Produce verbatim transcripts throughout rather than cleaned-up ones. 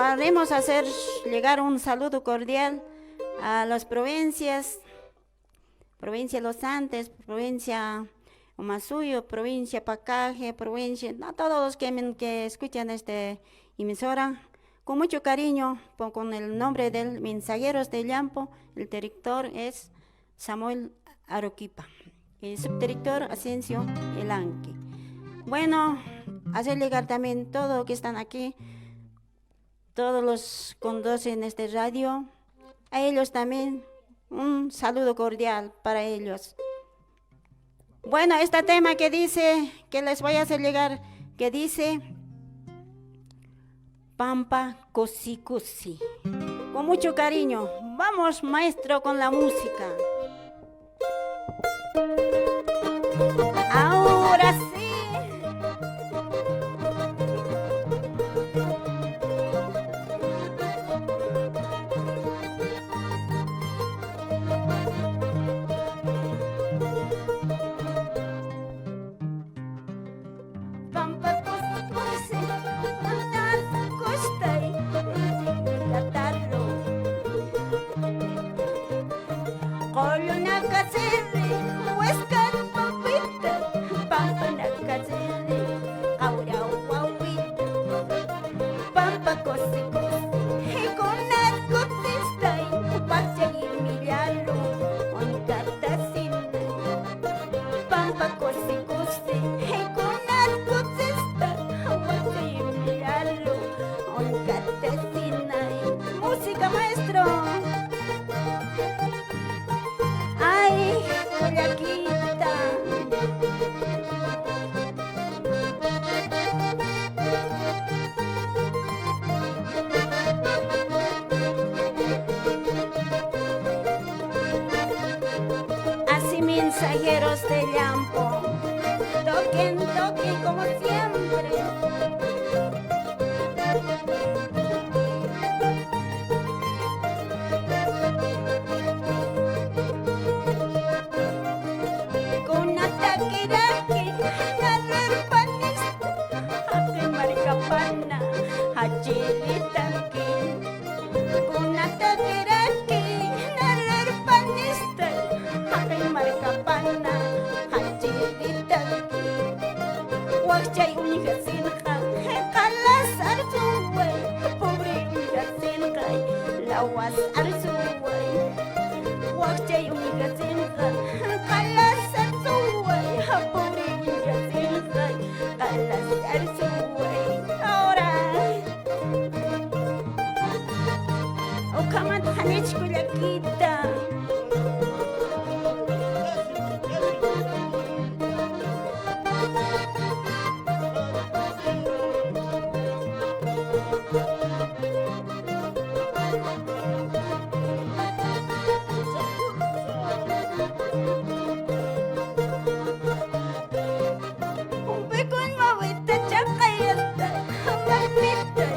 Queremos hacer llegar un saludo cordial a las provincias, provincia Los Andes, provincia Omasuyos, provincia Pacaje, provincia, a todos los que, men- que escuchan este emisora, con mucho cariño, po- con el nombre del Mensajeros de Llampu, el director es Samuel Aroquipa y subdirector Asensio Elanque. Bueno, hacer llegar también todo que están aquí, todos los conducen este radio, a ellos también un saludo cordial para ellos. Bueno, este tema que dice, que les voy a hacer llegar, que dice, Pampa Kusi Kusi. Con mucho cariño. Vamos, maestro, con la música. Ahora sí. Pampa kusi kusi, uñas kustay, rinchik llataru. Qullunakasiri, wiskan papita, pampanakasiri, qawra wawita. Pampa kusi kusi, jaykunat kutistay, wakchay millaru, uñkatasinay. Pampa kusi kusi, jaykunat kutista, wakchay millaru, uñkatasinay. Música, maestro. Ay, kullakita. Así, mensajeros de Llampu, toquen, toquen como siempre. Kunatakiraki, narirpanista, jaqi markapana, jachiritanki. Kunatakiraki, narirpanista, jaqi markapana, jachiritanki. Wakchay uñjasinxa, qalas arsuway, pobre uñjasinxa, lawas arsuway. Wakchay uñjasinxa, qalas arsuway, pobre uñjasinxa, qalas arsuway. Ahora, ukhamat janichkullakita. Umpikun wawita chaqayasta, mamitay,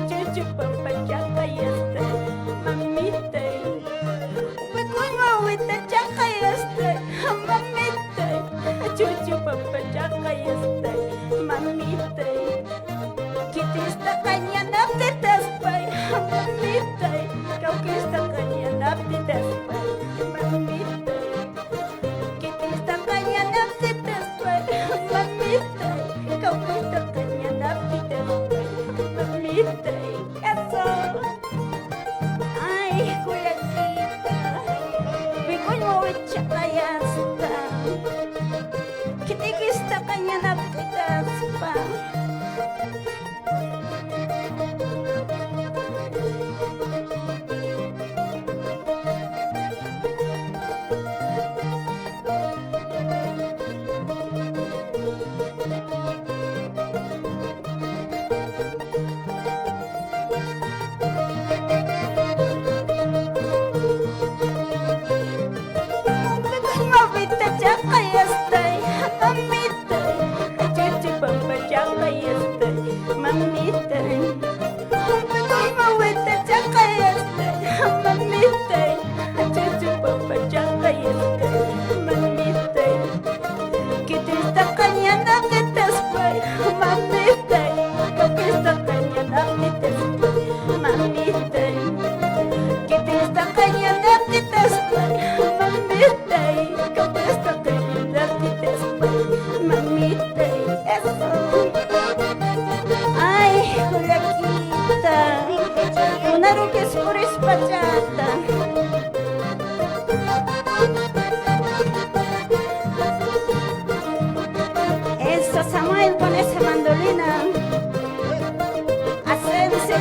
chuchu pampa chaqayasta, mamitay. Umpikun wawita chaqayasta, mamitay, chuchu pampa chaqayasta, mamitay. Khitista qañanaptitaspay, mamitay, kawkista qañanaptitaspay, mamitay. Khitista qañanaptitaspay, mamitay, kawkista qañanaptitaspay, mamitay.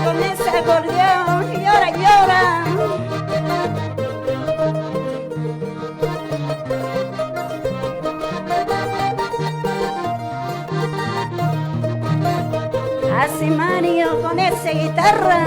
Con ese acordeón, llora, llora. Así Mario con esa guitarra.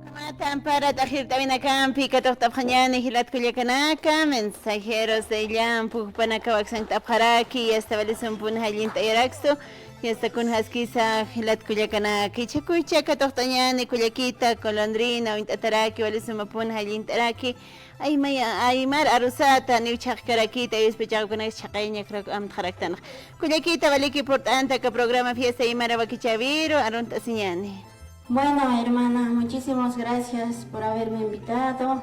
Ukhamat ampara t'aqhirt'awinakampi katuqt'apxañäni jilat kullakanaka, mensajeros de Illampu jupanakaw aksañt'apxaraki, yasta wali sumpun jallint'ayarakstu, yasta kunjaskisa jilat kullakanaka. Jichhakucha katuqt'añäni kullakita, Golondrina, uñt'ataraki, wali sumpun jallint'araki, Aymaya, aymar arusata, niw chhaqkarakita, ayuspachaxa ukanaks chhaqayañakrak amtxaraktanx. Kullakita, waliki purt'anta aka programa Fiesta Aymara Wakichäwiru, arunt'asiñäni. Bueno, hermana, muchísimas gracias por haberme invitado.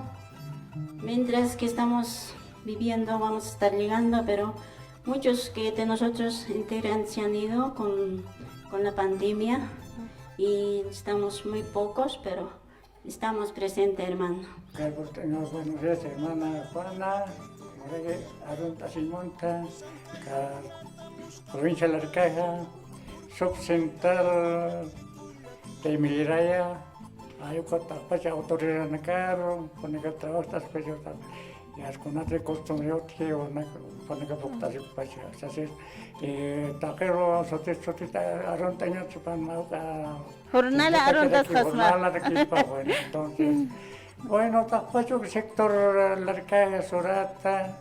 Mientras que estamos viviendo, vamos a estar llegando, pero muchos que de nosotros integrantes se han ido con, con la pandemia y estamos muy pocos, pero Estamos presentes, hermano. Kay purt'añaw, buenos días, hermana Juana. Uragi arunt'asiñ munta, aka provincia Larcaja, subcentral de Miliraya, ay uka taqpacha autoridadnakaru, kunaka trabajt'aspacha, yaskunata costumbre utji, kunaka puktasippacha. Entonces, eh, taqiru sutit, sutit arunt'añatsa, pan mawk'a Jornala arunt'asxasma. Jornala rakispa, bueno, entonces, bueno, taqpacha uka sector Larcaja, Surata,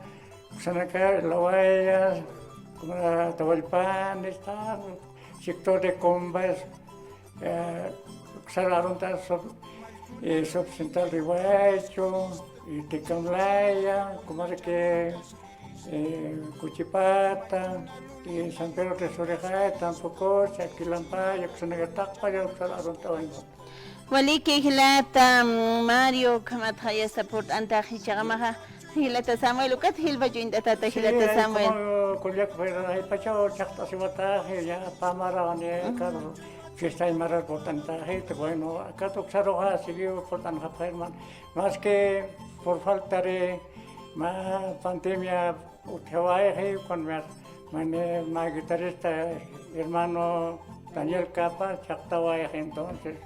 uksanaka Lawaya, como Tawallpan, está, sector de Combas, eh, uksar arunt'as sub, eh, subcentral Rihuaychu, y Tecamlaya, como que eh, Cuchipata, y San Pedro de Surejaya, tampoco, Chaquilampaya, uksanaka taqpalla, uksar arunt'awaña. Waliki jilata, mm, Mario, ukhamatxa yasta purt'antax jichhaxa maxa, jilata Samuel, ukat jilpacha uñt'atata jilata Samuel. Sí, como kullaka, pero jaypachaw chhaqt'asiwatax, ya pä mara, ni aka fiesta aymara purt'antaxi, bueno, akat uksaruxa seguido purt'anxapxi, hermano. Más que por falta de mä pandemia utjawayxi, con mä guitarrista hermano Daniel Capa, chhaqtawayxi entonces.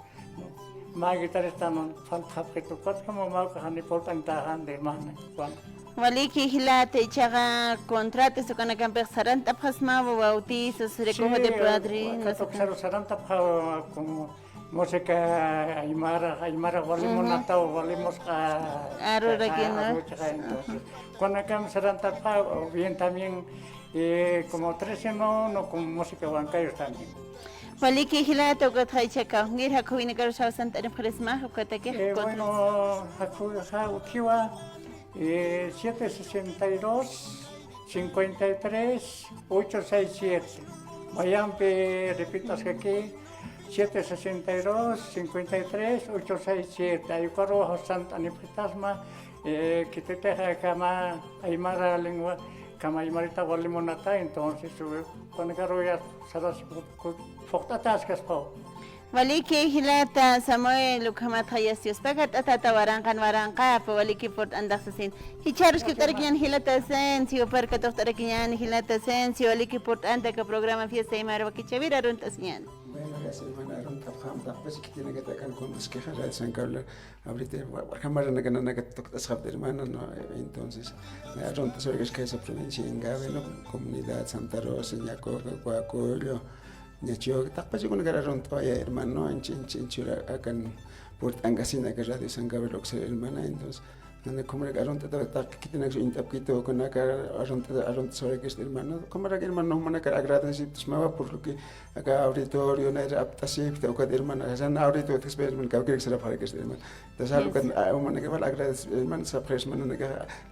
Mä guitarrista no faltxapxi, ukat como mä ukaxani purt'antaxan de hermana, Juan. Waliki jilata, jichhaxa contratos ukanakampix sarantapxasmawa, bautizos, recojo de padrinos, ukat uksaru sarantapxawa, como música aymara, aymara wali munataw, wali musqa aruraki, ¿no? Aruchaxa, entonces, kunakam sarantapxawa, o bien también, eh, como trece no, no, como música huancayo también. Waliki jilata, ukat jaychaka, ngir jakhuwinakaru sawsant'anipxarisma, ukataki. Eh, bueno, jakhuwixa utjiwa, eh, siete sesenta y dos, cincuenta y tres, ocho seis siete. Mayampi repitaskaki, siete sesenta y dos, cincuenta y tres, ocho seis siete. Ay ukaruw sant'anipxitasma, eh, khititixa aka mä aymara lengua, aka mä aymarita wali munata, entonces, eh, kunakaruw ya sarasi phuqt'ataskaspaw. Waliki jilata Samuel, ukhamatxa yasta yuspagart'atata waranqan waranqapa, waliki purt'antax sasin. Jichharu escribt'arakiñäni jilata Asensio, pä katuqt'arakiñäni jilata Asensio, waliki purt'anta aka programa Fiesta Aymara Wakichäwir arunt'asiñäni. Bueno, gracias, hermana, aruntapxam, taqpach khitinakata akan kunjaskixa, Radio San Carlos, ahorita, wa-, wa-, jamaranaka nanaka tukt'asxapta, hermana, ¿no? Entonces, arunt'asxapxi esa provincia Ingavi, ¿no? Comunidad Santa Rosa, Ñacoca, Coacollo, Ñachihuahua, taqpach ukanakar arunt'awaya, hermano, anchi, anchi, anchi ura akan purt'ankasin aka Radio San Gabriel uksar, hermana, entonces, nana, ukhamarak arunt'ata, taqi khitinakas uñt'apkitu, ukanakar arunt'ata, arunt'aswarakista, hermano, ukhamarak, hermano, jumanakar agradecipktasmawa, por lo que aka auditorio nayra apt'asipkta, ukat, hermana, jan auditorio utjaspa, hermano, kawkïrïk sarapxarakista, hermano. Entonces, ukat, ah, jumanakax wal agradecipkta, hermano, sapxi, hermano,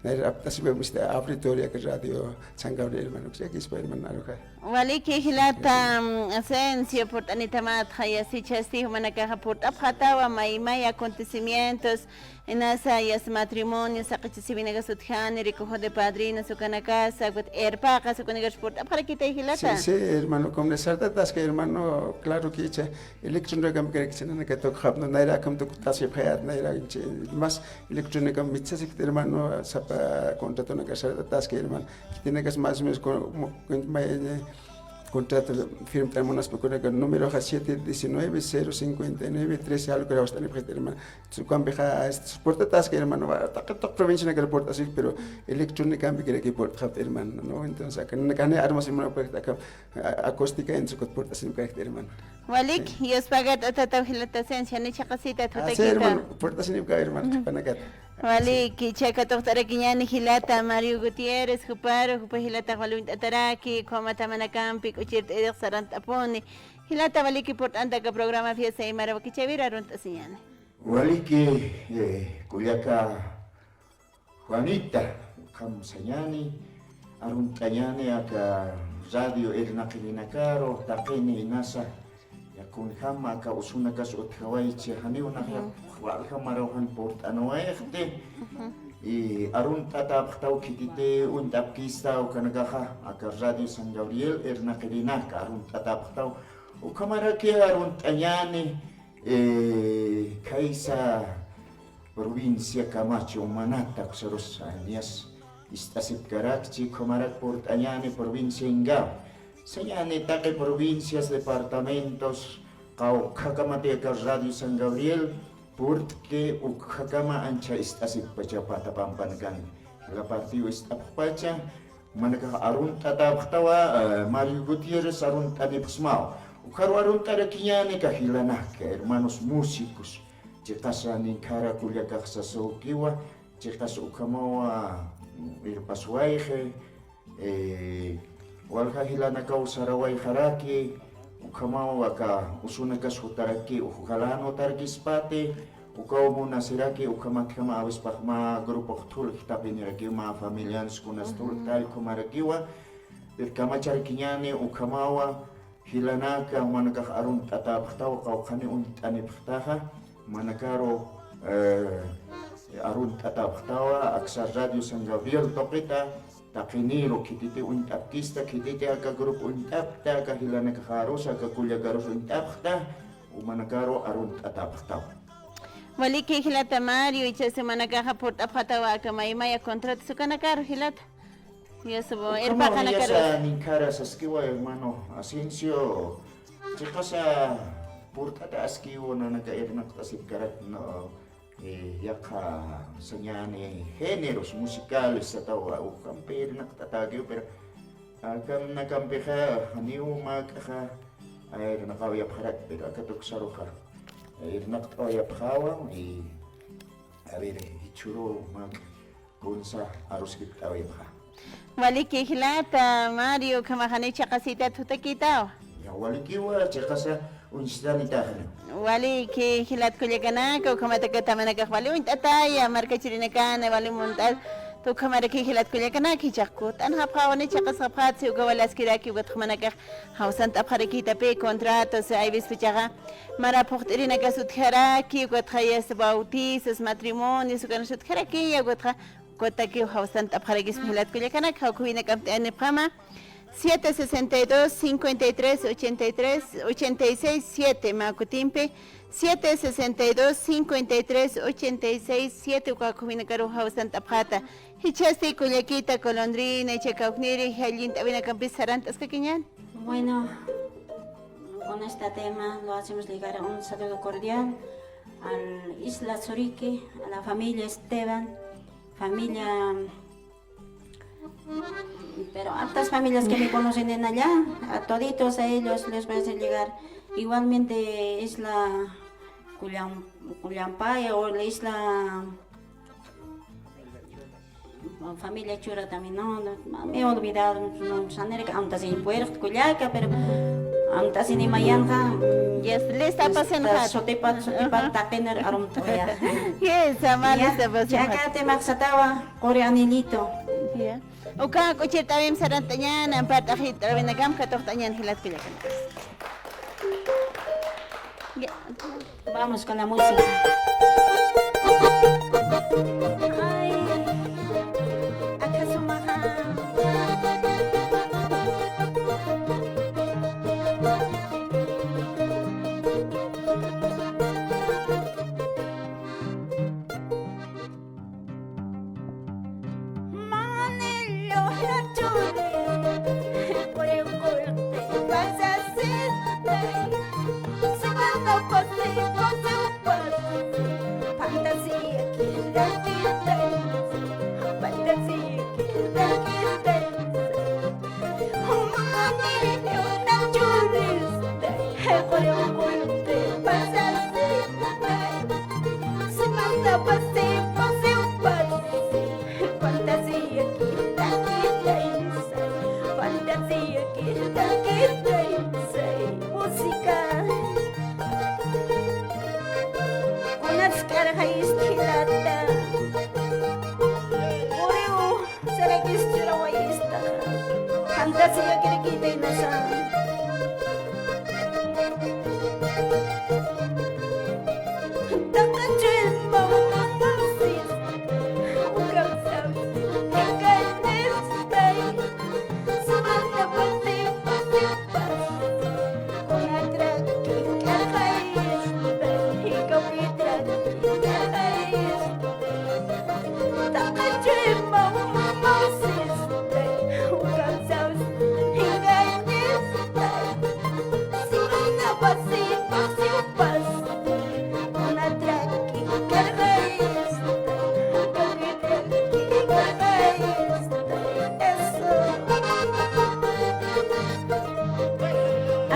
nayra apt'asipkta, auditorio aka Radio San Gabriel, hermano, uksarakispa, hermano, aruxa. Waliki jilata, mm, Asensio, purt'anitamatxa, yasta jichhasti jumanakaxa purt'apxätawa, may, may acontecimientos, inasa, yasta matrimonio, matrimonio, saqichisiwinakas utjani, recojo de padrinos, ukanakasa, ukat irpaqas, ukanakar purt'apxarakitay jilata. Sí, sí, hermano, como sartataski, hermano, claro que icha electrónicamente creo que se nana que toca, no, naira, como toca, tasi, nayra, más electrónicamente, sí, hermano, sapa contrato, na, sartataski, hermano. Tienes más o menos con, con, eh, contrato firme, tenemos unas pequeñas, con número siete diecinueve, cero cincuenta y nueve, trece, algo que era bastante, hermano. Su campeja, este, soporta tasca, hermano, va, toca, toca provincia en aquel puerta, sí, pero electrónicamente quiere que puerta, hermano, ¿no? Entonces, acá, acá, armas, hermano, pues, acá, a-, acústica en su puerta, sí, hermano. Walik, sí. Yuspagat, atataw jilata, sen, shani chaqasita, ah, sí, tutakita. Hermano, puerta, sí, hermano, ujú. Panacat. Walik, sí. Ichha katuqt'arakiñäni jilata Mario Gutiérrez, juparu, jupa jilatax wali uñt'ataraki, ukhamaw manakampi k'uchirt'ayirix sarant'apuni. Jilata, waliki purt'anta aka programa Fiesta Aymara wakichäwir, arunt'asiñäni. Waliki, eh, kullaka Juanita, ukham sañäni, arunt'añäni aka radio irnaqirinakaru, taqini inasa, ya kunjama aka usunakas utjawaychi, janiw nax, ujú, walja maraw jan purt'anwayxti. Ujú. Y arunt'atäpxtaw khititi uñt'apkista ukanakaxa, aka Radio San Gabriel irnaqirinaka arunt'atäpxtaw. Ukhamaraki arunt'añäni, eh, khaysa provincia Camacho Humanata, aksarus, ah, niyas ist'asipkarakchi, ukhamarak purt'añäni provincia Ingavi. Sañäni taqi provincias, departamentos, qawqhakamati aka Radio San Gabriel purt'ki, ukhakama ancha ist'asippacha pata pampanakani. La partiw ist'apxpacha, manakax arunt'atäpxtawa, eh, Mario Gutiérrez arunt'anipxsmaw. Ukharu arunt'arakiñäni aka jilanaka, hermanos músicos. Chiqasa ninkhara kullakax sasawkiwa, chiqas ukhamawa, mm, irpaswayxi, eh, walja jilanakaw sarawayxaraki, ukhamaw aka usunakas jutaraki, ujalän jutarakispati, ukaw munasiraki, ukhamatjama avispax mä grupox thul jitapinirakiw, mä familians kunas thul, ujú, tallkumarakiwa, pero kamacharakiñäni, ukhamawa, jilanaka, manakax arunt'atäpxtaw, qawqhani uñt'anipxtaxa, manakaru, eh, arunt'atäpxtawa, aksa Radio San Gabriel tuqita, taqiniru khititi uñt'apkista, khititi aka grupo uñt'apkta, aka jilanakaxarusa, aka kullakarus uñt'apxta, u manakaru arunt'atäpxtaw. Waliki jilata Mario, ichhasi manakaxa purt'apxatawa aka maymaya contratos ukanakaru jilata. Yasa, ukhamaw, irpaqanakarus. Yasa, ninkhara saskiwa, hermano Asensio, chiqasa purt'ataskiw, nanaka irnaqt'asipkarak, no, eh, yaqha sañäni géneros musicales satawa, ukhampi irnaqt'atäkiw, pero akan nakampixa, janiw mä k'axa, irnaqawayapxarak, pero aka tuksaruxa, irnaqt'awayapxawa, y, a ver, jichhüru mä k'a kunsa aruskipt'awayapxa. Waliki jilata Mario, ukhamax janiw chiqasitat jutakïtawa. Ya, walikiwa, chiqasa uñstanitaxani. Waliki jilat kullakanaka, ukhamat aka tamanakax wali uñt'ataya, markachirinakana, wali munt'at, ukhamaraki jilat kullakanaka, jichhax kut'anxapxäwani, chiqasxapxätsi, uka wali askiraki, ukat jumanakax jawsant'apxarakïtapï contratos, ayvispachaxa, mara phuqt'irinakas utjaraki, ukatxa yasta bautizos, matrimonios, ukanas utjaraki, ukatxa kutakiw jawsant'apxarakispa jilat kullakanaka, jawkhuwinak'amt'ayanipxama, siete sesenta y dos, cincuenta y tres, ochenta y tres, ochenta y seis, siete, mä kutimpi, siete sesenta y dos, cincuenta y tres, ochenta y seis, siete, uka jawkhuwinakaru jawsant'apxäta. Jichhasti kullakita Colondrina, jichha kawkniri, jallint'awinakampis sarant'askakiñäni. Bueno, con este tema lo hacemos llegar un saludo cordial al Isla Surique, a la familia Esteban, familia, pero hartas familias que me conocen en allá, a toditos a ellos les voy a hacer llegar. Igualmente Isla Cullam-, Cullampaya o la Isla Familia Chura también, no, no, me he olvidado, no, sanirka amtasini puerta kullaka, pero amtasini mayanqa. Yes, lista pasen hat. Sotipat, sotipat taqinir arumt'oya. Yes, ama lista pasen hat. Chaka te maxatawa, qori anilito. Ya. Uka k'uchirt'awim sarant'añäni, ampart'axit'awinakam katuqt'añäni jilat kullakanaka. Ya. Vamos con la música.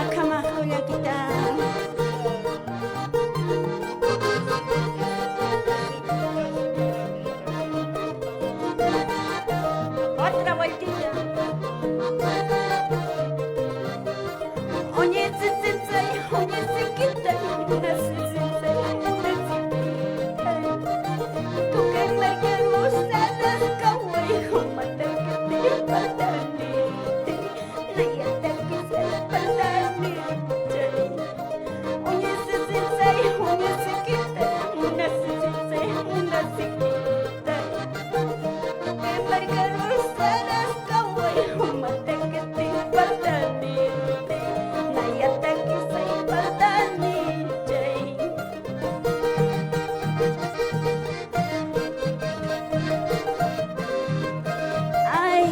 Akhamax uñakita. Otra vueltita. Uñisisinsay, uñisikitay, munasisinsay, munasikitay. Tuqi markarusa, saskaway, jumatakiti, partaniti. Nayatakisay, partaniti. Uñisisinsay, uñisikitay, munasisinsay, munasikitay. Tuqi markarusa, saskaway, jumatakiti, partaniti. Nayatakisay, partaniti. Ay.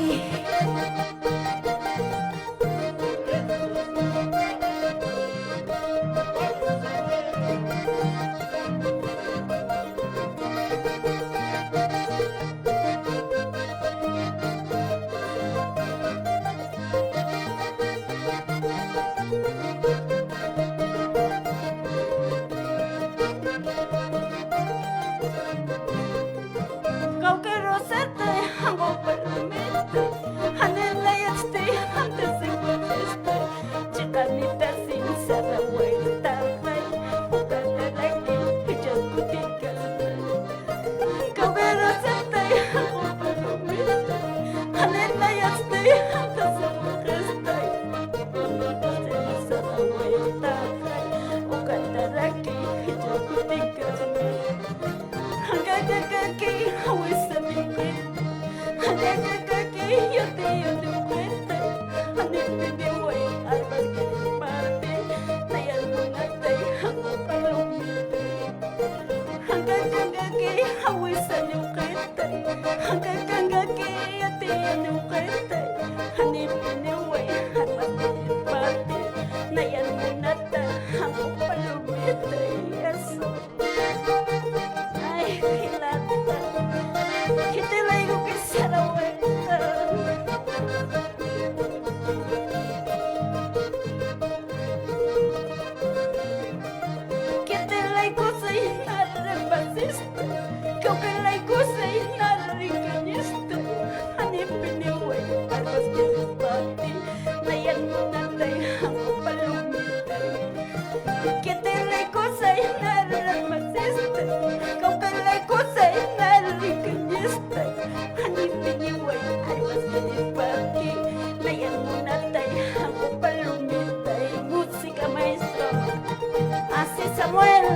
Kawki rosatay, janq'u palomita, janila yatsti, jantasi waqista, chiqanitasin sarawaytaqay, ukataraki jichhas kutikaspa. Kawki rosatay, janq'u palomita, janila yatsti, jantasi waqista, chiqanitasin sarawaytaqay, ukataraki jichhas kutikaspa. Jankakakaki, jawisaniwkit. Jankakakaki, yatiyaniwkit. Janipiniway, armaskiripati, nayan munatay, janq'u palomita. Jankakakaki, jawisaniwkit. Jankakakaki, yatiyaniwkit. Janipiniway, armaskiripati, nayan munatay, janq'u palomita. Eso. Ay, jilata. Khitilaykuki sarawayta. Khitilaykusay nararipasista. Kawkilaykusay nararikañista. Janipiniway, armaskiripati. Nayan munatay, janq'u palomitay. Khitilaykusay nararipasista, kawkilaykusay nararikañista, janipiniway armaskiripati, nayan munatay, janq'u palomitay. Música, maestro. Así, Samuel,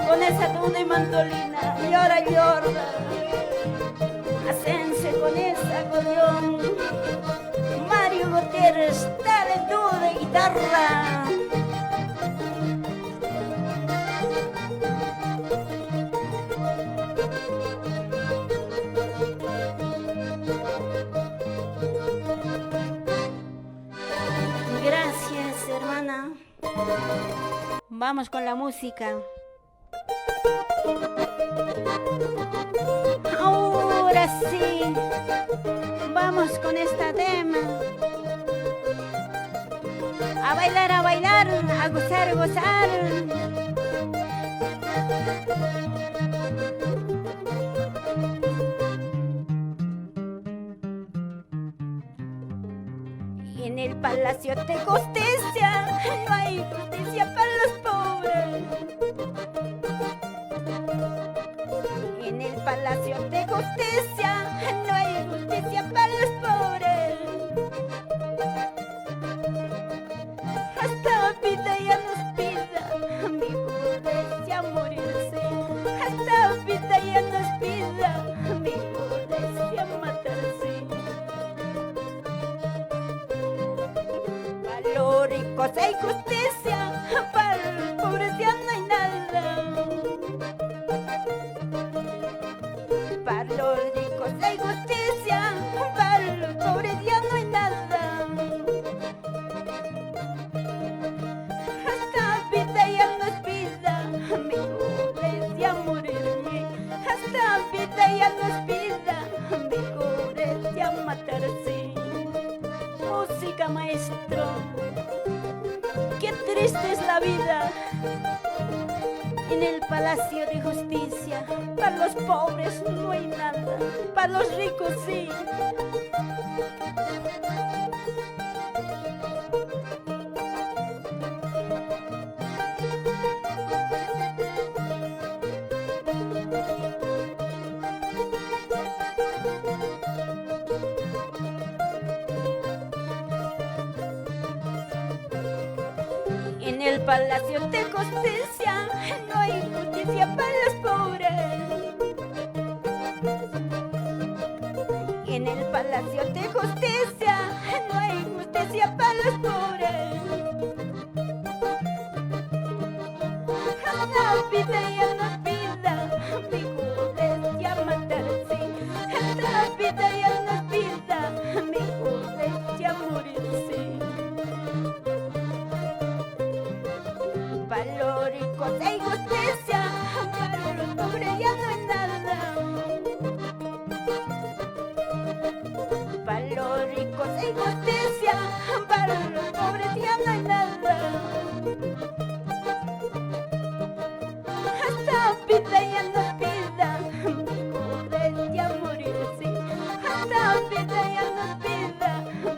con esa dulce mandolina, llora, llora. Ascenso con ese acordeón. Mario Gutiérrez, dale duro de guitarra. Gracias, hermana. Vamos con la música. Ahora sí, vamos con esta tema. A bailar, a bailar, a gozar, a gozar. En el Palacio de Justicia no hay justicia para los pobres. En el Palacio de Justicia no hay justicia para los pobres. Hasta vida ya nos pida, mejor es ya morirse. Hasta vida ya nos pida, mejor es ya matarse. Para los ricos hay justicia, para los pobres ya no hay nada. Para los ricos hay justicia, para los pobres ya no hay nada. Hasta vida ya nos pida, mejor es ya morirme. Hasta vida ya nos pida, mejor es ya matarse. Música, maestro. Esta es la vida en el Palacio de Justicia. Para los pobres no hay nada, para los ricos sí. En el Palacio de Justicia no hay justicia para los pobres. En el Palacio de Justicia no hay justicia para los pobres. Esta vida ya no es vida, mejor es ya matarse. Esta vida ya no es vida, mejor es ya morirse. Para los ricos hay justicia, para los pobres ya no hay nada. Para los ricos hay justicia, para los pobres ya no hay nada. Esta vida ya no es vida, mejor es ya morirse. Esta vida ya no es vida,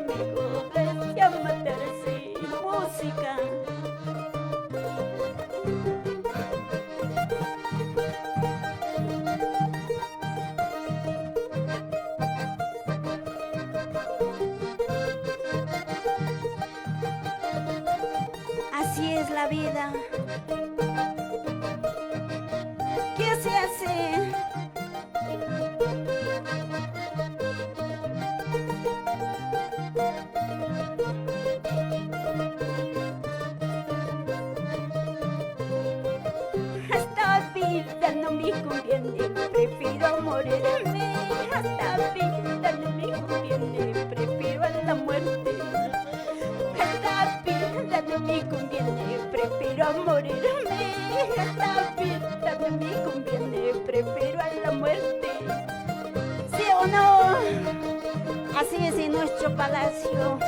mejor es ya matarse. Música. Así es la vida. ¿Qué se hace? Esta vida no me conviene, prefiero morirme. Esta vida no me conviene, prefiero a la muerte. Esta vida no me conviene, prefiero morirme. Esta vida no me conviene, prefiero a la muerte. ¿Sí o no? Así es en nuestro palacio.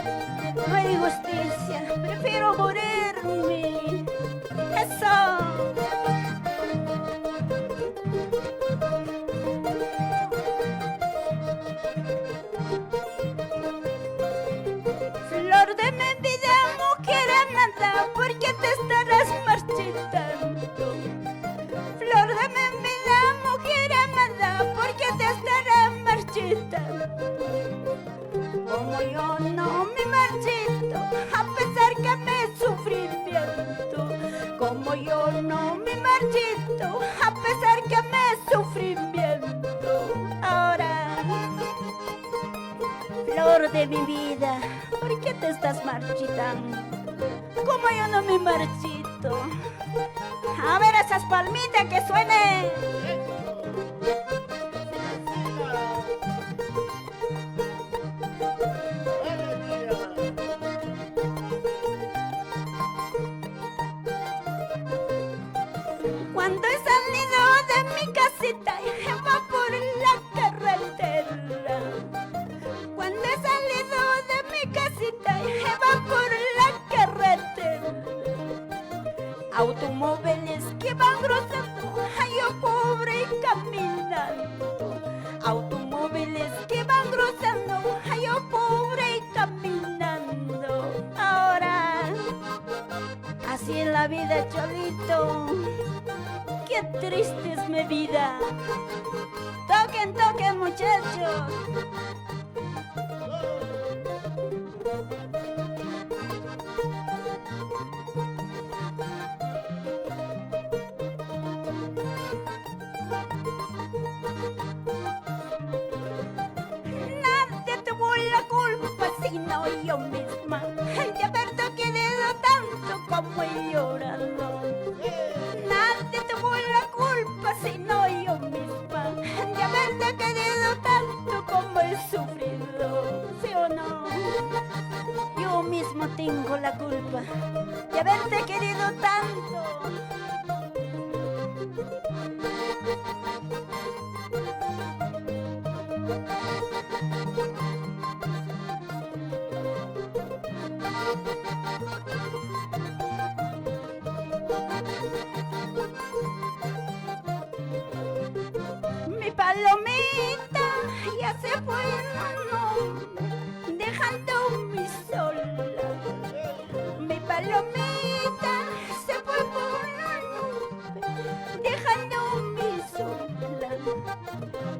No hay justicia, prefiero morirme. Eso. Flor de mi vida, mujer amada, ¿por qué te estarás marchitando? Flor de mi vida, mujer amada, ¿por qué te estarás marchitando? Como yo no me marchito, a pesar que me sufrimiento. Como yo no me marchito, a pesar que me sufrimiento. Ahora, flor de mi vida, ¿por qué te estás marchitando? Como yo no me marchito. A ver esas palmitas que suenen. Cuando he salido de mi casita, va por la carretera. Cuando he salido de mi casita, va por la carretera. Automóviles que van cruzando, ay, yo pobre caminando. Automóviles que van cruzando, ay, yo pobre caminando. Ahora, así es la vida, Cholito. Qué triste es mi vida. Toquen, toquen, muchachos. Nadie tuvo la culpa sino yo misma de haberte querido tanto como he llorado. Nadie tuvo la culpa sino yo misma de haberte querido tanto como he sufrido. ¿Sí o no? Yo mismo tengo la culpa de haberte querido tanto. Se fue en la nube, dejándome sola. Mi palomita se fue por la nube, dejándome sola.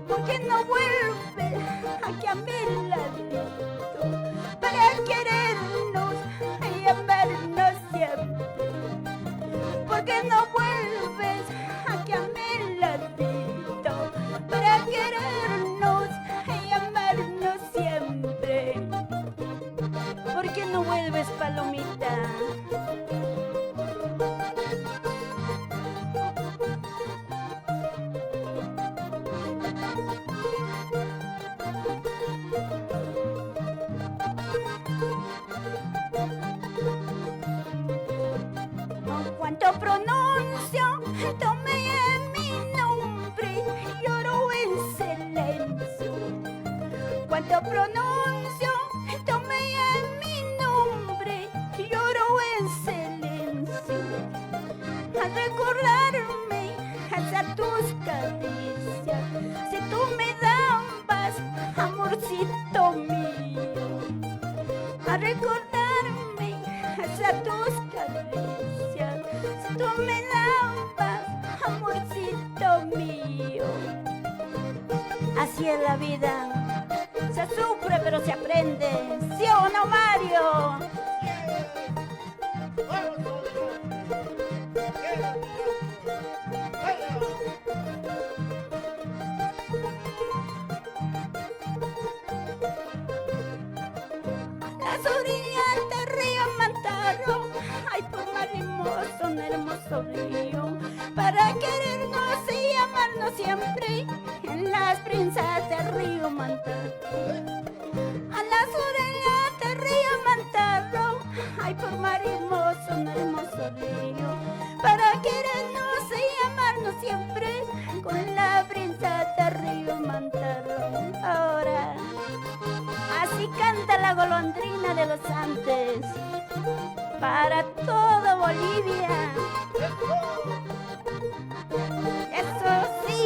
¿Por qué no vuelves aquí a mi ladito para querernos y amarnos siempre? ¿Por qué no vuelves aquí a mi ladito para querernos y amarnos siempre? ¿Por qué no vuelves, palomita? Cuando pronuncio, tome mi nombre, lloro en silencio. Cuando pronuncio, tome mi nombre, lloro en silencio. Al recordarme hacia tus caricias, si tú me dabas, amorcito mío. Al recordarme hacia tus caricias, si tú me dabas, amorcito mío. Así es la vida, se sufre pero se aprende, ¿sí o no, Mario? Las orillas del río Mantaro, ay, por mar hermoso, un hermoso río, para querernos y amarnos siempre, en las brisas del río Mantaro. A las orillas del río Mantaro, ay, por mar hermoso, un hermoso río, para querernos y amarnos siempre, con la brisa del río Mantaro. Ahora, así canta la golondrina de los Andes, para todo Bolivia. Eso sí.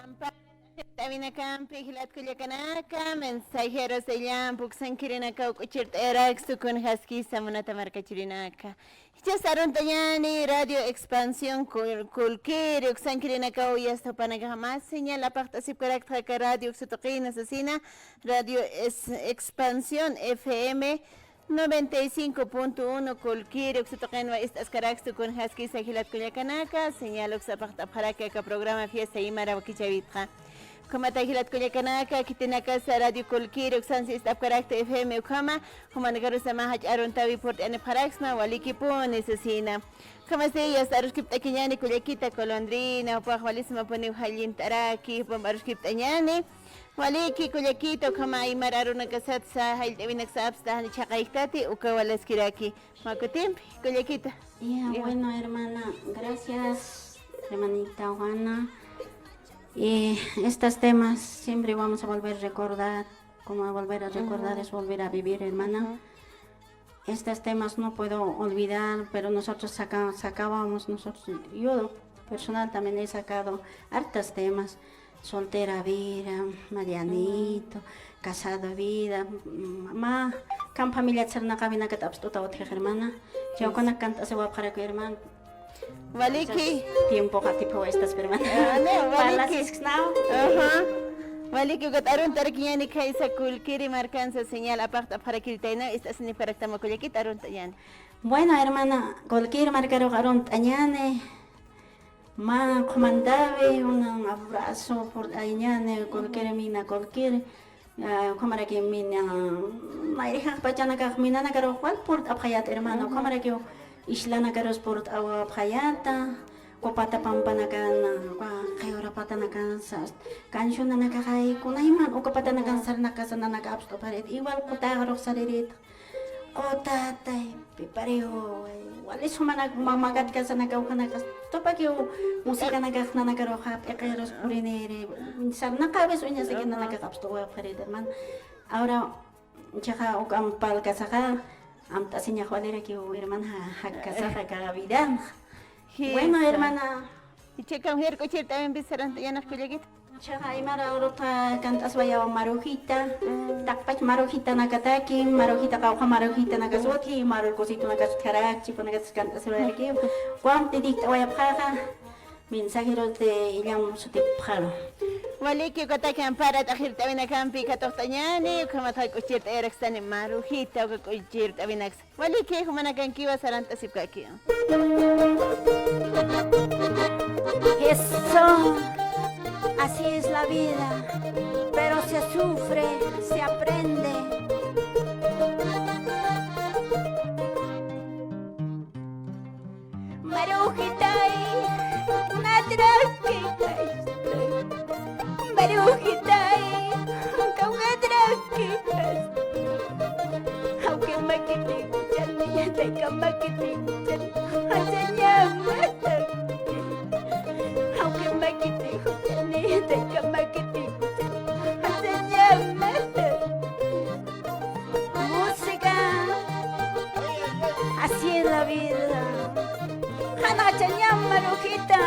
Amparaxt'awinakampi jilat kullakanaka, mensajeros illampi uksankirinaka uk'uchirt'ayarakstu kunjaskisa munata markachirinaka. Jichhas arunt'añäni Radio Expansión Cul-, Kulkiri uksankirinakaw, yasta jupanakaxa mä señal apaxt'asipkarakta aka radio uksa tuqina sasina, Radio Es-, Expansión F M noventa y cinco punto uno Kulkiri uksa tuqinwa ist'askarakstu kunjaskisa jilat kullakanaka, señal uksa apaxt'apxaraki aka programa Fiesta Aymara wakichäwitxa. Ukhamata jilat kullakanaka, khitinakasa Radio Kulkiri uksansi ist'apkarakta F M ukhama, jumanakarus mä jach'a aruntäwi purt'anipxaraksma, walikipuni sasina. Ukhamasti yasta aruskipt'akiñäni kullakita Golondrina, jupax walismapuniw jallint'araki, jupamp aruskipt'añäni. Waliki kullakita, ukhama aymar arunakasatsa, jallt'awinaksa apsta, jani chhaqaykitati, uka walaskiraki. Mä kutimpi, kullakita. Ya, bueno, hermana, gracias, hermanita Juana. Y estos temas siempre vamos a volver a recordar, como volver a recordar es volver a vivir, hermana. Estos temas no puedo olvidar, pero nosotros saca-, sacábamos, nosotros, yo personal también he sacado hartos temas. Soltera vida, Marianito, casado vida, m-, mä, kan familiat sarnaqawinakat apst'utaw utji, hermana. Chawkanak kant'asiwapxaraku, hermana. Waliki. Tiempo qatipawa estas, hermana. Ah, no, waliki. Parlasisknaw. Ajá. Waliki, ukat arunt'arakiñäni khaysa Kulkiri markansa señal apaxt'apxarakirtayna, ist'asinipxaraktama kullakita, arunt'añäni. Bueno, hermana, Kulkiri markarux arunt'añäni. Mä qhumantawi, un abrazo purt'ayañäni, cualquier mina, cualquier, ah, ukhamaraki mina, nayrï jaqpachanakax minanakarux wal purt'apxayät, hermana, ukhamarakiw islanakarus purt'awapxayäta, uka pata pampanakan, uka qhiwra patanakan, sas-, cancionanakax ay, kunayman uka patanakan sarnaqasananaka apst'apxarit, igual qutaxarux sarirït. Qutatay, pipariw, wali sumanak, mamakat kasanakaw, janakas tupakiw, musikanakax nanakaruxa p'iqirus puriniri, sarnaqawis uñasaki nanakax apstuwa qharita, hermana. Ahora, chiqa, uk ampal kasaqa, amt'asiñax walirakiw, hermana, ja-, jakkasaxa, aka vidanxa. Bueno, hermana. Ichhakam jirk'uchirt'awimpis sarant'añanix kullakita. Chiqa, aymara urutxa kant'aswayawa marujita, taqpach marujitanakataki, marujita qawqha marujitanakasutji, marurkusitunakas utjarakchi, kunakatas kant'aswayarakiw. Wampi dikt'awayapxaxa, Mensajeros de Illam sutipxaru. Waliki, ukataki ampara t'aqhirt'awinakampi katuqt'añani, ukhamat jak'uchirt'ayarakstani marujita, uka k'uchirt'awinaksa. Waliki, jumanakankiwa sarant'asipkaki. Eso, así es la vida, pero se sufre, se aprende. Marujitay, kunatrak kikaytay. Marujitay, kawkatrak kikaytay. Jawki makiti kuchani, tayka makiti kuchani, jasañamataki. Jawki makiti kuchani, tayka makiti kuchani, jasañamataki. Música. Así es la vida. Janachañam marujita.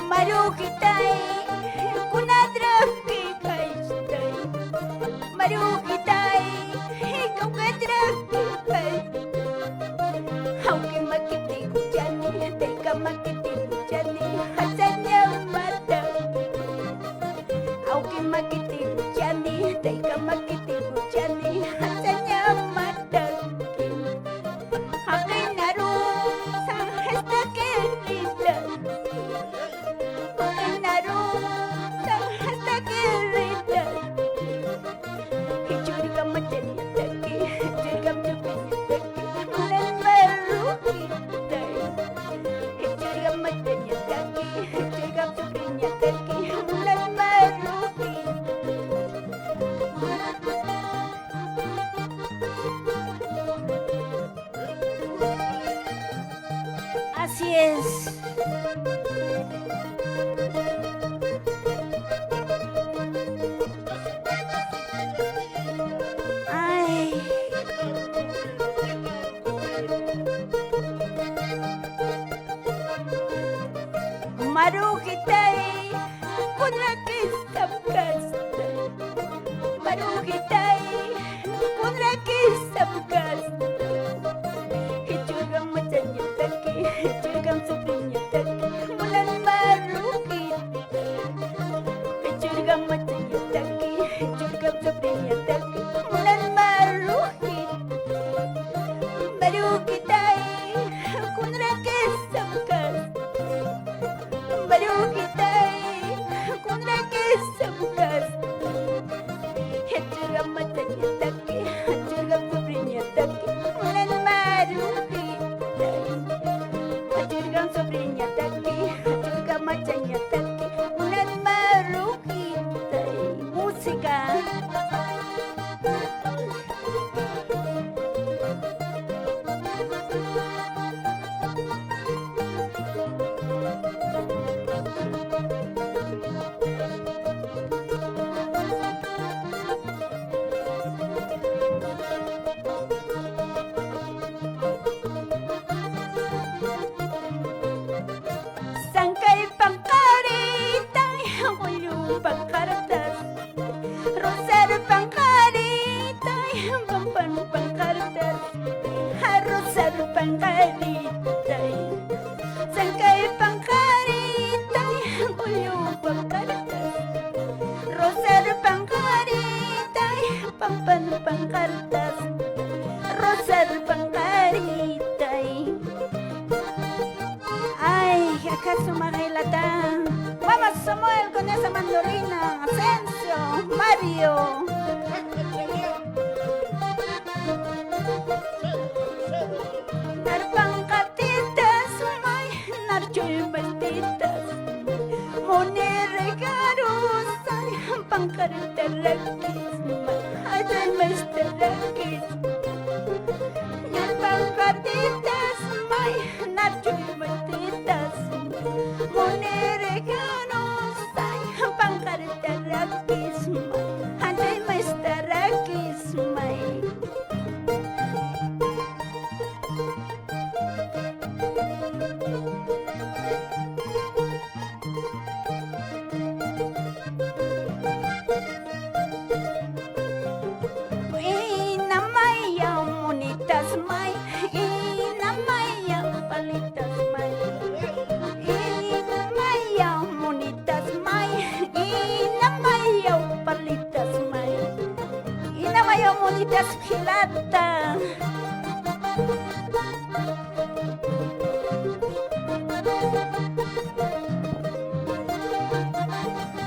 Marujitay, kunatrak kikaytay. Marujitay, kawkatrak kikaytay. Jawki makiti kuchani, tayka makiti kuchani, jasañamataki. Jawki makiti kuchani, tayka makiti kuchani, jasañamataki. Jaqinaru saxistakirita. Jaqinaru saxistakirita. Jichhürka machañataki, jichhürka supriñataki, munan marujitay. Jichhürka machañataki, jichhürka supriñataki, munan marujitay. Así es. Ay. Marujitay, kunrakistam kasta. Marujitay, kunrakistam kasta. Jichhürka machañataki, jichhürka supriñataki, munan marujita. Jichhürka machañataki, jichhürka supriñataki, munan marujita. Marujitay, kunrakistam kasta. Marujitay, kunrakistam kasta. Jichhürka machañataki, jichhürka supriñataki, munan marujitay. Jichhürka supriñataki, jichhürka machañataki, munan marujitay. Música. Sankay panqaritay, qullu panqartas. Rosar panqaritay, pampan panqartas. Rosar panqaritay. Sankay panqaritay, qullu panqartas. Rosar panqaritay, pampan panqartas. Rosar panqaritay. Ay, aka suma qillqata. Mama Samuel con esa mandolina, Asensio, Mario. Panqaritarakismay, atay maystarakismay. Ñan panqartitasmay, narchuy maytitasmay. Munirijanusay, panqaritarakismay, atay maystarakismay. Inamayaw munitasmay, inamayaw palitasmay, inamayaw munitasmay, inamayaw palitasmay, inamayaw munitas jilata.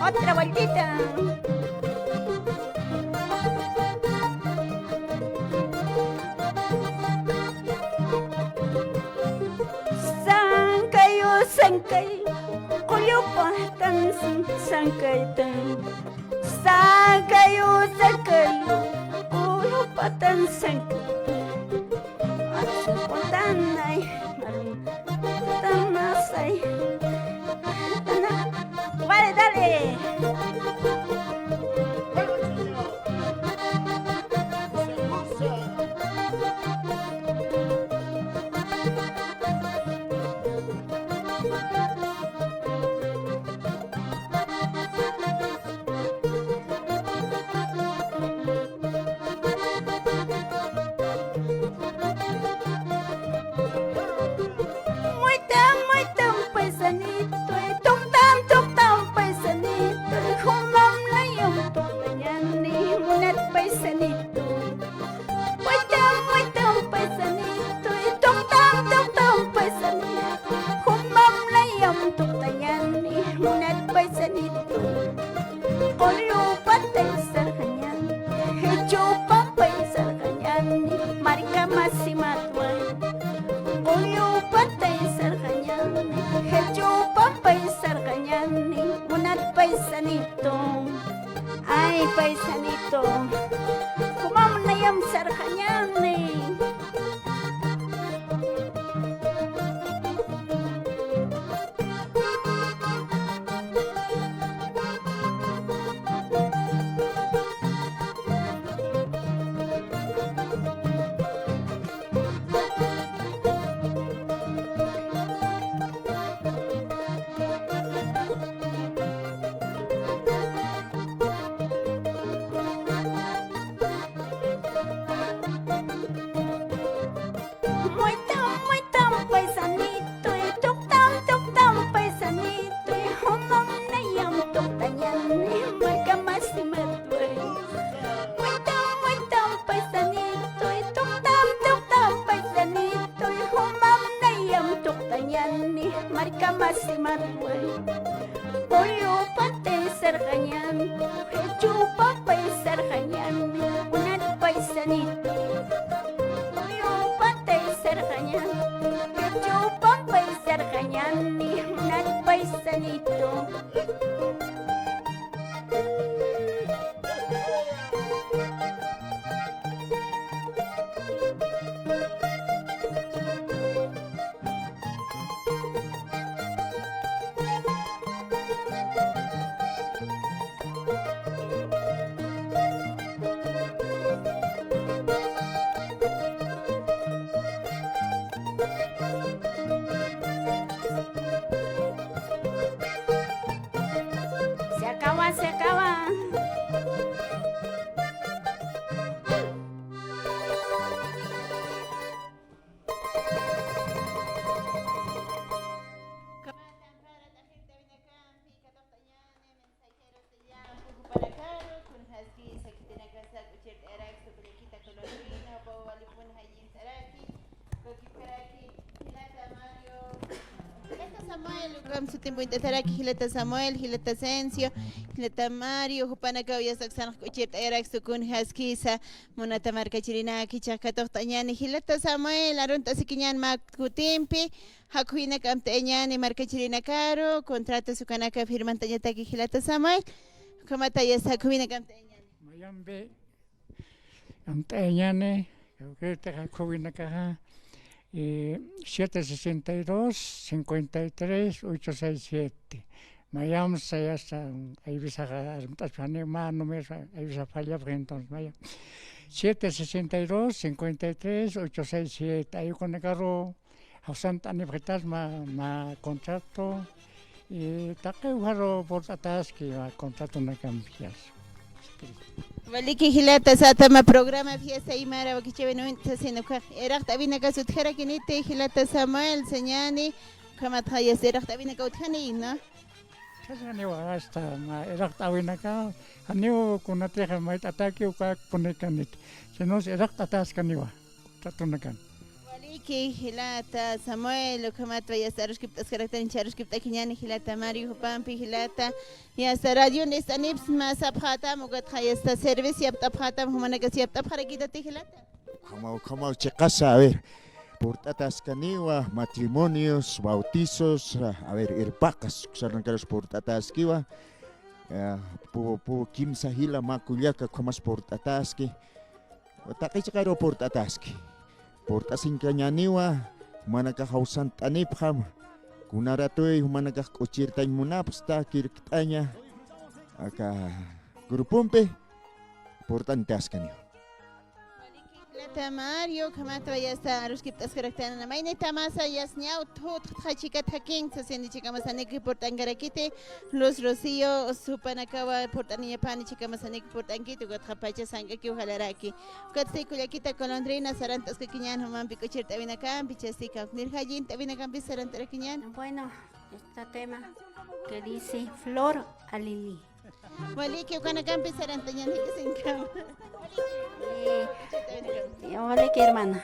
Otra vueltita. Sankayu, sankay, qullupa tansan, sankaytan. Sankayu, sankayu, qullupa tansan. Ay, soportanay, marum, tanasay. Ana, vale, dale. Muytam, muytam paisanituy, tuqtam, tuqtam paisanituy, jumam layam tuqtañani, munat paisanituy. Muytam, muytam paisanituy, tuqtam, tuqtam paisanituy, jumam layam tuqtañani, munat paisanituy. Qullu patay sarxañani, jichhu pampay sarxañani, marka masimatway. Qullu patay sarxañani, jichhu pampay sarxañani, munat paisanitun. Ay, paisanitun, jumam layam sarxañani. Muytam, muytam paisanituy, tuqtam, tuqtam paisanituy, jumam layam tuqtañani, marka masimatway. Muytam, muytam paisanituy, tuqtam, tuqtam paisanituy, jumam layam tuqtañani, marka masimatway. Qullu patay sarxañani, jichhu pampay sarxañani, munat paisanitun. Qullu patay sarxañani, jichhu pampay sarxañani, munat paisanitun. Se acaba, se acaba. Jilata Samuel, ukham sutin p'uñt'ataraki, jilata Samuel, jilata Asensio, jilata Mario, jupanakaw yasta aksanx k'uchirt'ayarakstu kunjaskisa, munata markachirinaki, jichhax katuqt'añani, jilata Samuel, arunt'asikiñan mä kutimpi, jakhuyinak amt'ayañani markachirinakaru, contratos ukanaka firmantañataki jilata Samuel, Ukhamat jayas jakhuwinakamp t'ayañäni. Mayampi amt'ayañäni, ukirtix jakhuwinakaxa, eh, siete sesenta y dos, cincuenta y tres, ocho seis siete. Mayamsa yasta, aywisaxa armt'aspa, janiw mä número, aywisax fallapxi, entonces, mayam. Siete sesenta y dos, cincuenta y tres, ocho seis siete. Ayukunakaru jawsant'anipxitas mä, mä contrato, y taqiw jaru purt'ataski mä contratonakampi. Waliki jilata, sata mä programa Fiesta Aymara wakichäwin uñt'sasina, ukax iraqt'awinakas utjarakiniti, jilata Samuel Sañani, ukhamat jayas iraqt'awinaka utjani, ¿no? Utjasaniwa, hasta mä iraqt'awinaka, janiw kunatixa mayt'ataki ukakpunikanit, sino iraqt'ataskaniwa contratonakan. Waliki, jilata Samuel, ukhamatwa yasta aruskipt'askaraktan, jichha aruskipt'akiñäni, jilata Mario, jupampi, jilata, yasta radionist'anipsma sapxätam, ukatxa yasta servicio yapt'apxätam, jumanakas yapt'apxarakitati, jilata. Ukhamaw, ukhamaw chiqasa, a ver, purt'ataskaniwa, matrimonios, bautizos, a ver, irpaqas, uksanakarusa purt'ataskiwa, eh, pü, pü kimsa jila mä kullaka ukhamas purt'ataski. Taqi chiqaru purt'ataski. Purt'asinkañäniwa, jumanakax jawsant'anipxam, kuna ratuy jumanakax k'uchirtañ munapxsta, kirkt'aña, aka grupompi purt'anitaskaniwa. Jilata Mario, ukhamatwa yasta aruskipt'askaraktanana. Maynitamasa yasta ñaw thutxtxa chikat jakin, sasini chikamasaniki purt'ankarakiti, Luz Rocío, jupanakawa purt'aniñapani chikamasaniki purt'ankiti, ukatxa pacha sank'akiw jalaraki. Ukatsti kullakita Golondrina, sarant'askakiñän jumampi k'uchirt'awinakampi, jichhasti kawknir jallint'awinakampi sarant'arakiñän. Bueno, este tema que dice Flor Alili. Waliki, ukanakampi sarantañäni, jikisiñkama. Eh, waliki, hermana.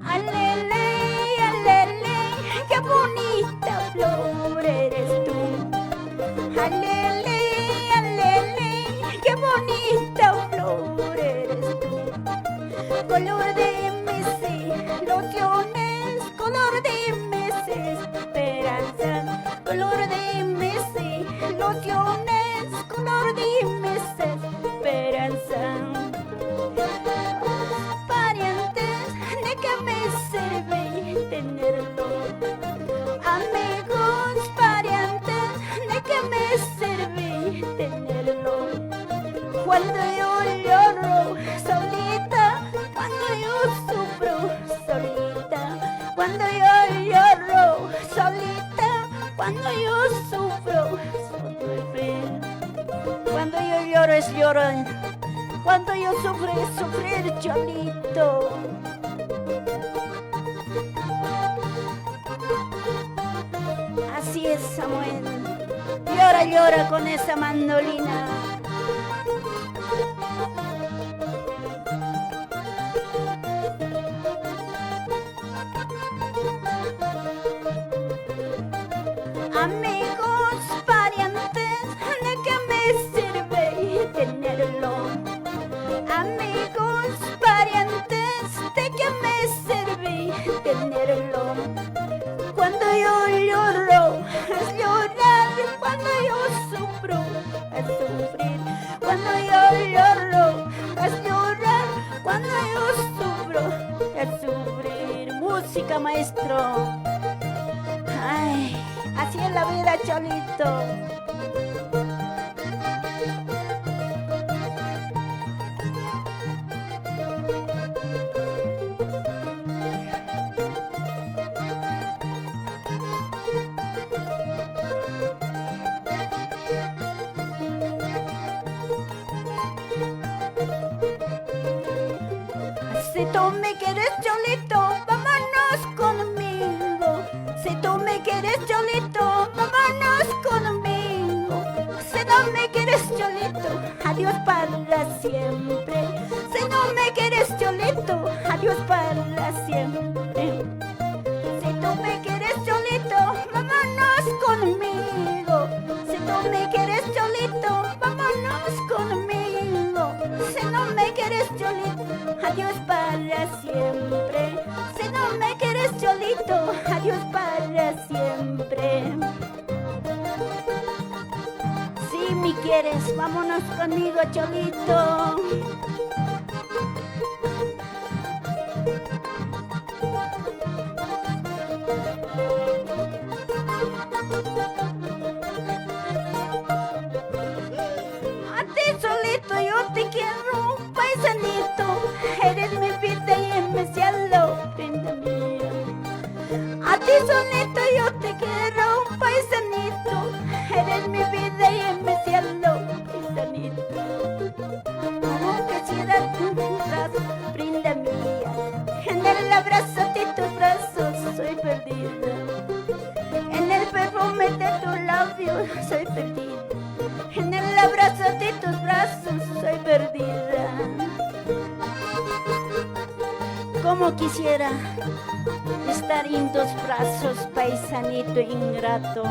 Alele, alele, qué bonita flor eres tú. Alele, alele, qué bonita flor eres tú. Color de mis ilusiones, color de mis esperanzas, color de mis ilusiones, color de mis esperanzas. Parientes, ¿de qué me sirve tenerlo? Amigos, parientes, ¿de qué me sirve tenerlo? Cuando yo lloro solita, cuando yo sufro solita, cuando yo lloro solita, cuando yo sufro, sufrir. Cuando yo lloro es llorar, cuando yo sufro es sufrir, Cholito. Así es, Samuel. Llora, llora con esa mandolina. Amigos, parientes, ¿de qué me sirve tenerlo? Amigos, parientes, ¿de qué me sirve tenerlo? Cuando yo lloro, es llorar. Cuando yo sufro, es sufrir. Cuando yo lloro, es llorar. Cuando yo sufro, es sufrir. Música, maestro. Ay, así es la vida, Cholito. tú me quieres, Cholito, vámonos conmigo. Si tú me quieres, Cholito, vámonos conmigo. Si no me quieres, Cholito, adiós para siempre. Si no me quieres, Cholito, adiós para siempre. Si tú me quieres, Cholito, vámonos conmigo. Si tú me quieres, Cholito, vámonos conmigo. Si no me quieres, Cholito, adiós para siempre. Si no me quieres, Cholito, adiós para siempre. Si me quieres, vámonos conmigo, Cholito. A ti solito yo te quiero, paisanito, eres mi vida y mi cielo, prenda mía. A ti solito yo te quiero, paisanito, eres mi vida y mi cielo, paisanito. Como quisiera tu brazo, prenda mía. En el abrazo de tus brazos soy perdida. En el perfume de tu labio soy perdida. En el abrazo de tus brazos soy perdida. Como quisiera estar en tus brazos, paisanito ingrato.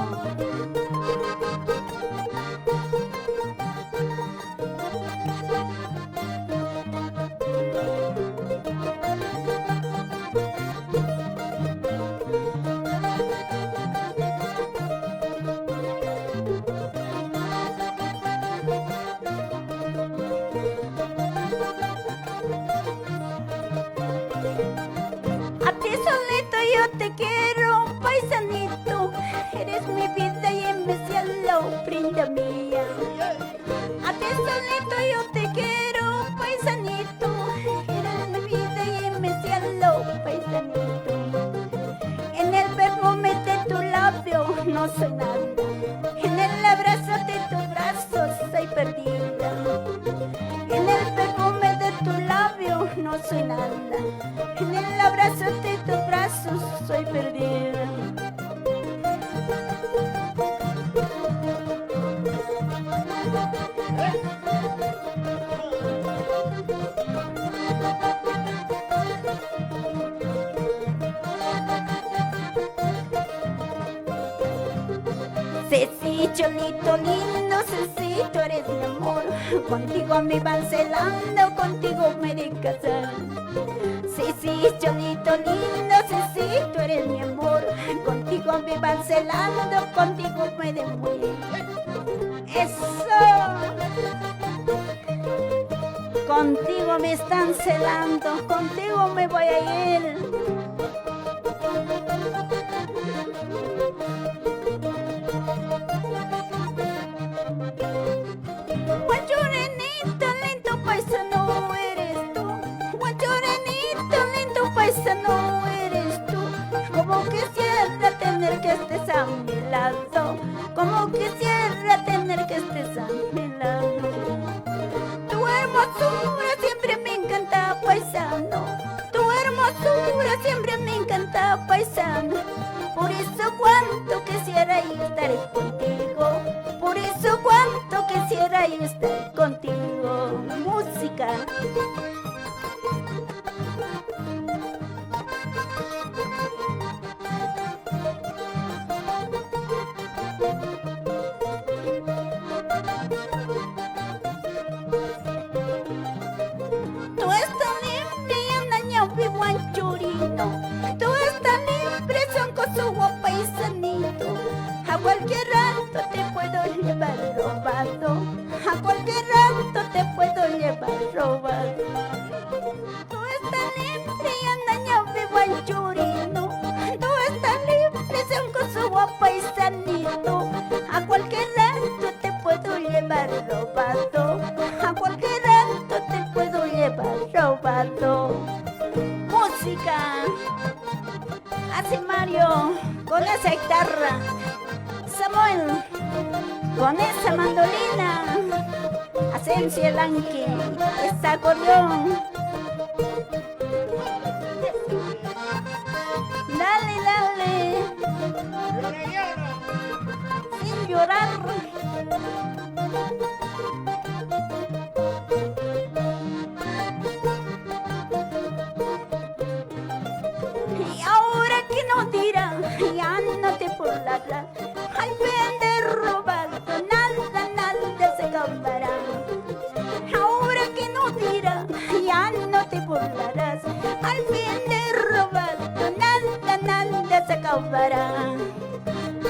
A ti solito yo te quiero, paisanito. Eres mi vida y mi cielo, prenda mía. A ti solito yo te quiero, paisanito. Eres mi vida y mi cielo, paisanito. En el perfume de tu labio no soy nada. En el abrazo de tus brazos soy perdida. En el perfume de tu labio no soy nada. En el abrazo de tus brazos soy perdida. Ceci, Cholito lindo, Ceci, tú eres mi amor. Contigo me van celando, contigo me de casar. Ceci, Cholito lindo, Ceci, tú eres mi amor. Contigo me van celando, contigo me de morir. Eso. Contigo me están celando, contigo me voy a ir. Guachurenito lindo paisano eres tú. Guachurenito lindo paisano eres tú. Como quisiera tener que estés a mi lado. Como quisiera tener que estés a mi lado. Tu hermosura siempre me encanta, paisano. Tu hermosura siempre me encanta, paisano. Por eso cuánto quisiera yo estar contigo. Por eso cuánto quisiera yo estar contigo. Música. Tú estás libre, Anañawi Guanchurino. Tú estás libre, San Kosovo paisanito. A cualquier rato te puedo llevar robado. A cualquier rato te puedo llevar robado. Tú estás libre, Anañawi Guanchurino. Tú estás libre, San Kosovo paisanito. A cualquier rato te puedo llevar robado. A cualquier rato te puedo llevar robado. Música. Hace Mario con esa guitarra. Samuel con esa mandolina. Asensio Lanque, ese acordeón. Al fin de robar, nada, nada se acabará. Ahora que no dirá, ya no te burlarás. Al fin de robar, nada, nada se acabará.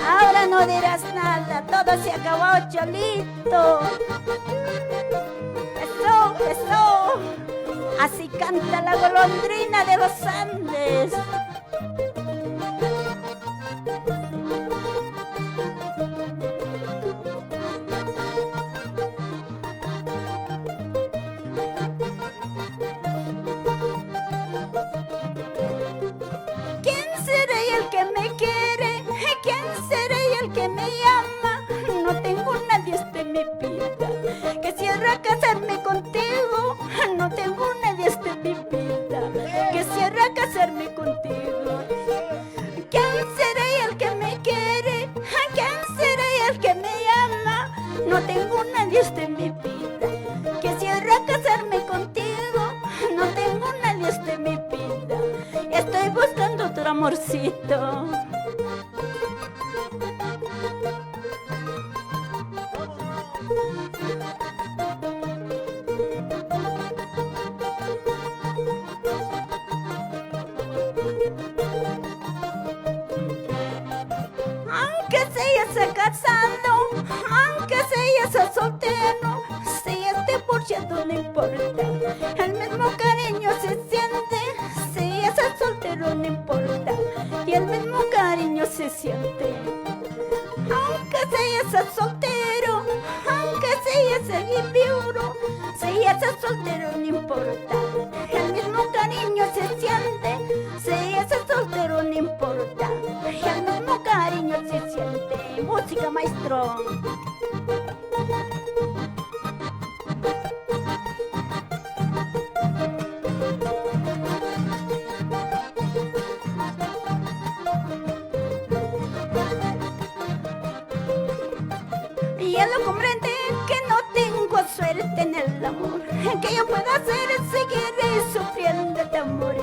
Ahora no dirás nada, todo se acabó, Cholito. Eso, eso. Así canta la golondrina de los Andes. ¿Quién será el que me quiere? ¿Quién será el que me ama? No tengo nadie, este mi vida. Quisiera casarme contigo. No tengo nadie, este mi vida. Quisiera casarme contigo. ¿Quién será el que me quiere? ¿Quién será el que me ama? No tengo nadie, este mi vida. Quisiera casarme contigo. No tengo nadie, este mi vida. Estoy buscando otro amorcito. Aunque seas casado, aunque seas soltero, si esté divorciado no importa, el mismo cariño se siente. Si estás soltero no importa, y el mismo cariño se siente. Aunque seas soltero, aunque seas viudo, si estás soltero no importa, el mismo cariño se siente. Si estás soltero no importa, el mismo cariño se siente. Música, maestro. Ya lo comprendí que no tengo suerte en el amor, que yo pueda hacer, seguir sufriendo de amor.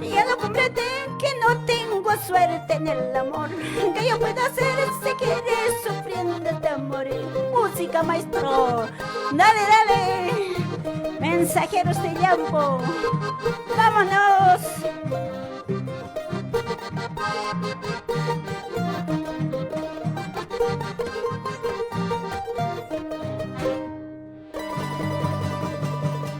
Ya lo comprendí que no tengo suerte en el amor, que yo pueda hacer, seguir sufriendo de amor. Música, maestro. Dale, dale. Mensajeros de Yambo. Vámonos.